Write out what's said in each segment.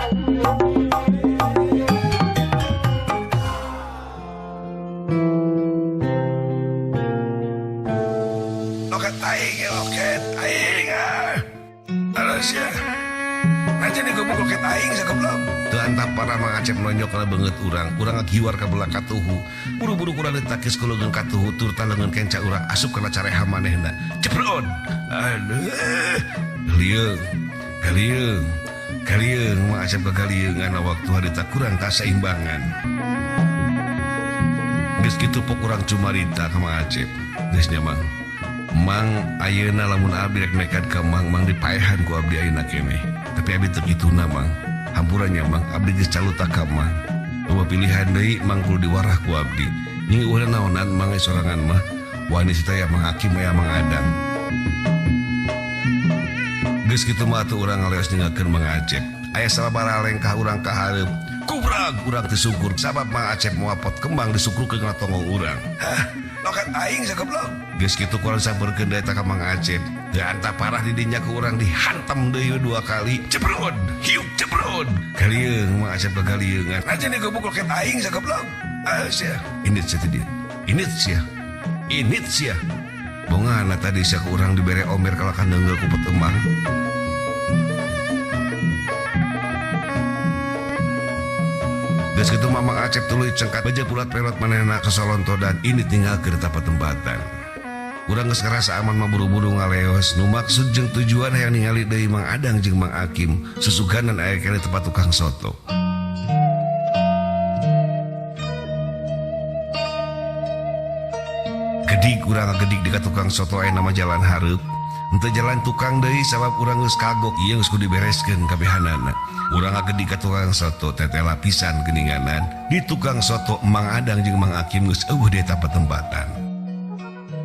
Loket aing, loket aing. Alas ya. Aja nih gua loket aing sagoblok. Teu antap parah Mang Acep nonyok kana beungeut urang, urang ngagiwar ka belah katuhu. Buru-buru kurang ditakis ku leungeun katuhu turta leungeun kenca urang asup kana careha manehna. Ceprot. Aduh. Lieung. Galieung. Galieung Mang Acep gagalieungan waktu harita kurang kasaimbangan. Geus kitu pok urang cumarita ka Mang Acep. Geus nya Mang. Mang ayeuna lamun abdi rek nekat ka Mang, Mang dipaehan ku abdi ayeuna keneh. Tapi abdi teu kituna Mang. Hampura nya Mang, abdi geus caluta ka Mang. Loba pilihan deui Mang kudu diwarah ku abdi. Ning eueuh naonan Mang sorangan mah. Wani sitaya Mang Hakim aya Mang Adang. Geus kitu mah atuh urang ngaleos ninggalkeun Mang Acep. Aya sababaraha lengkah urang ka hareup. Kubrag urang teu syukur sabab Mang Acep moal pot kembang disukrukeun kana tonggong urang. Hah, loket aing sagoblok. Geus kitu ku urang sampeurkeun deui eta ka Mang Acep. Teu antap parah di dinya ku urang dihantam deui 2 kali. Ceprot, hiuk ceprot. Galieung Mang Acep gagalieungan. Aja nih gobok loket aing sagoblok. Aos ya. Indit sia teh dia. Indit sia. Indit sia. Bongana tadi sia ku urang dibere omer kalakan neungeul ku pot emang. Geus kitu mah Mang Acep tuluy cengkat beje pulat pelot manehna kasolonto dan ini tinggal ke tempat tempatan. Urang geus ngarasa aman mah buru-buru ngaleos nu maksud jeung tujuan hayang ningali deui Mang Adang jeung Mang Akim susuganan aya keneh tempat tukang soto. Gedig urang ngagedig di ka tukang soto aya nama jalan hareup. Henteu jalan tukang deui sabab urang geus kagok ieu geus kudu dibereskeun kabehanana. Urang ngagedig ka tukang soto teteh lapisan geuninganan. Di tukang soto Mang Adang jeung Mang Akim geus eueuh di eta patempatan.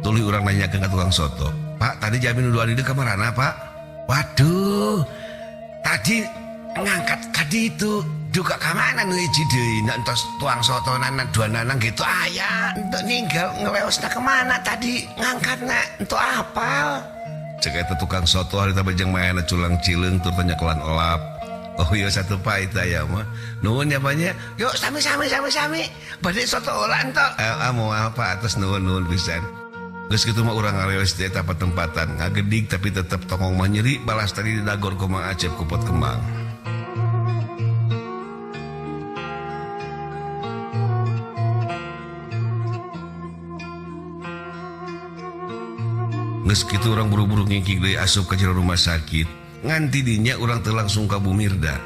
Tuluy urang nanyakeun ka tukang soto, "Pak, tadi jamin nu duaan di kamarana, Pak?" Waduh, tadi ngangkat ka ditu duka ka mana nu hiji deui nya entos tuang soto nana dua nanang gitu aya untuk ninggal ngeleosna kemana tadi ngangkatna untuk apal. Cek eta tukang soto harita bejeng maena culang cileung tur tanya kelan elap. Oh iya satu pak itu aya mah. Nuhun ya banyak. Yuk sami sami sami sami. Bade soto olah entok. Mau apa atas nuhun nuhun pisan. Geus kitu mah urang ngaleos di eta patempatan ngagedig tapi tetep tongong mah nyeri balas tadi didagor ku Mang Acep ku pot kembang. Geus kitu urang buru-buru ngingkik deui asup ka jero rumah sakit. Ngan tidinya urang teu langsung ka Bu Mirda.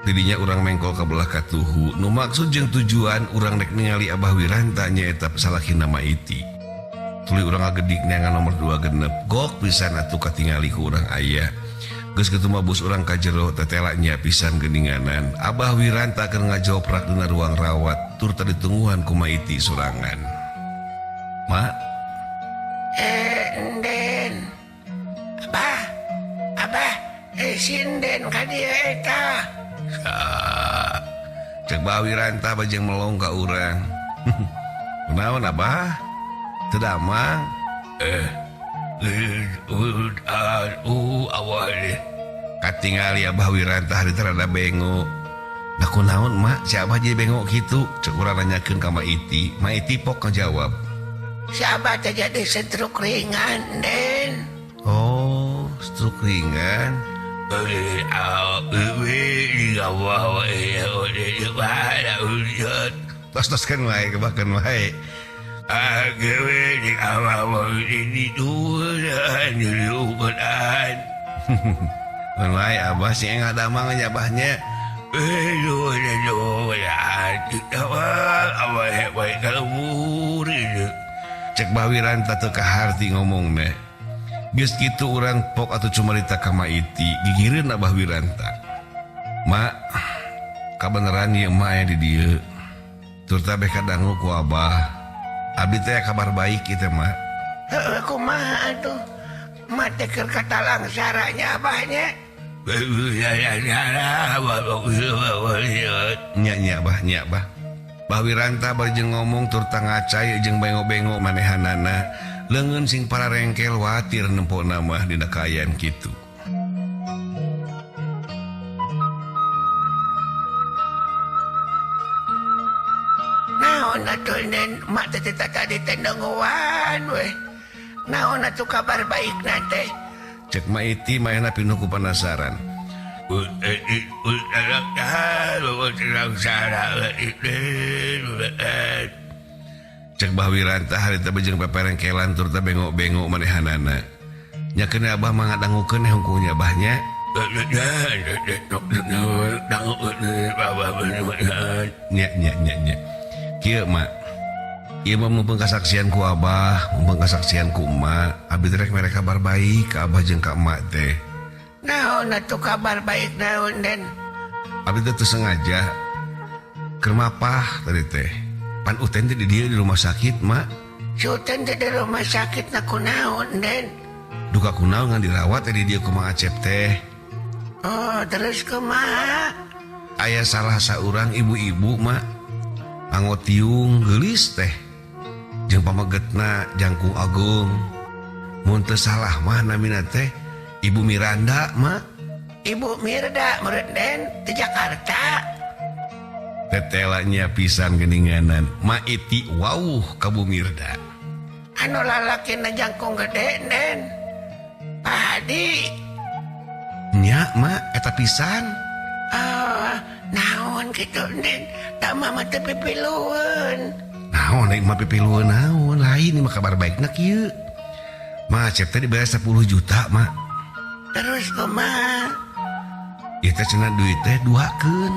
Tidinya urang mengkol ka belah katuhu. Nu maksud jeung tujuan urang rek ningali Abah Wiranta nyaeta salakina Maiti. Tuluy urang ngagedik neangan nomor 2 genep. Gok pisan atuh katingali ku urang aya. Geus kitu mah bus urang ka jero tetela nya pisan geuninganan. Abah Wiranta keur ngajoprak dina ruang rawat tur tadi ditungguan ku Maiti sorangan. Ma? Enden. Abah. Abah, sinden ka dieu eta. Cek Bah Wiranta bajeng melong ka urang. Kunaon Abah? Teu damang. Katingali Abah Wiranta harita rada bengo. Nah kunaon mak si Abah jadi bengok kitu? Cek urang nanyakeun ka Maiti. Maiti pok ngajawab. Si Abah teh jadi stroke ringan, Den. Oh, stroke ringan. Tos-toskeun wae, kebakeun wae. Wae Abah sih ngadamang nya Abahnya. Cek Bah Wiranta teu kaharti ngomongna. Geus kitu urang pok atuh cumarita ka Maiti, gigireun Abah Wiranta. Mak, kabeneran ieu emak aya di dieu. Tur tabeh kadangu ku Abah. Abdi teh kabar baik ieu teh, Mak. Heueuh kumaha atuh? Mak teh keur katalang saranya Abahnya. Nya nya Abah, nya Abah. Bah Wiranta bari jeung ngomong tur tangacai jeung bengo-bengo manehanana. Leungeun sing pararengkel watir nempona mah dina kaayaan kitu. Naon atuh Nen, mak teh tadi teh nungguan we. Naon atuh kabar baikna teh? Cek Ma Iti manehna pinuh ku penasaran. Cek Bah Wiranta harita bejeng peperengkelan turta bengok-bengok manehanana. Nya keun Abah mah ngadangukeun hungkulnya Abahnya. Nya nya nya nya. Kieu mak. Ieu mah mumpung kasaksian ku Abah, mumpung kasaksian ku emak, abdi rek mere kabar baik ka Abah jeung ka emak teh. Naon atuh kabar baik naon Den? Abdi teh teu sengaja keur mapah tadi teh. Pan Uten teh di dieu di rumah sakit, Mak. Si Uten teh di rumah sakit na kunaon, Den? Duka kunaon ngan dirawat teh di dieu ku Mang Acep teh. Oh, terus kumaha? Aya salah saurang ibu-ibu, Mak. Anggo tiung geulis teh. Jeung pamegetna jangkung agung. Mun teu salah mah namina teh Ibu Miranda, Mak. Ibu Mirda meureun Den di Jakarta. Tetelanya pisan geninganan Ma Iti wauh ka Bu Mirda. Anu lalakina jangkung gede Den. Pak Hadi. Nya Mak eta pisan. Ah, naon kitu Den? Tak mama teh pipilueun. Naon ieu mah pipilueun naon? Lain ieu mah kabar baikna kieu. Ma Acep teh dibayar 10 juta, Mak. Terus kumaha? Ieu teh cenah duit teh duakeun.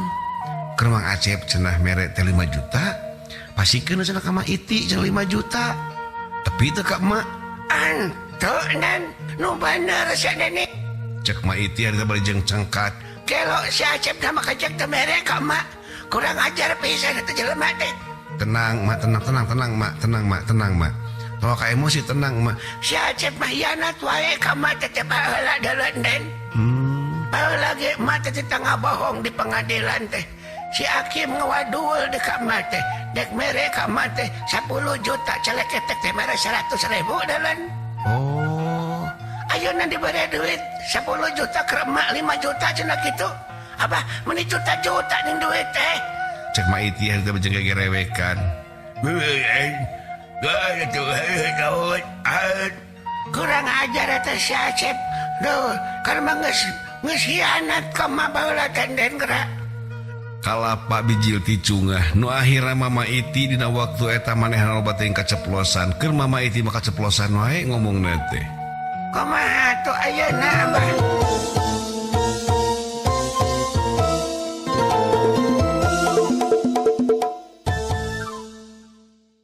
Keur Mang Acep cenah mere teh 5 juta, pasikeun cenah ka Ma Iti cenah 5 juta. Tapi teu ka emak. Antu Den, nu bener sia Deni. Cek Ma Iti ari teh bari jeung cengkat. Kelo si Acep nama kajek teh mere ka emak. Kurang ajar pisan eta jelema teh. Tenang, Mak, tenang, tenang, tenang, Mak, tenang, Mak, tenang, Mak. Tong ka emosi tenang, Mak. Si Acep mah hianat wae ka emak teh teh baheula deuleu Den. Baheula ge emak teh teh ngabohong di pengadilan teh. Si Hakim ngawadul di ka emak teh. Dek mere ka emak teh 10 juta celeketek teh mere 100.000 deuleu. Oh. Ayeuna dibere duit 10 juta ke emak 5 juta cenah kitu. Abah meni juta-juta ning duit teh. Cek Ma Iti hari teh jeung gegerewekan. Kurang ajar eta si Acep. Duh, karena geus hianat ka emak baheula teh Den geura. Kalapa bijil ti cungah nu akhirna Mama Iti dina waktu eta manehna loba teuing kaceplosan. Keur Mama Iti mah kaceplosan wae ngomongna teh. Kumaha atuh ayeuna Abah?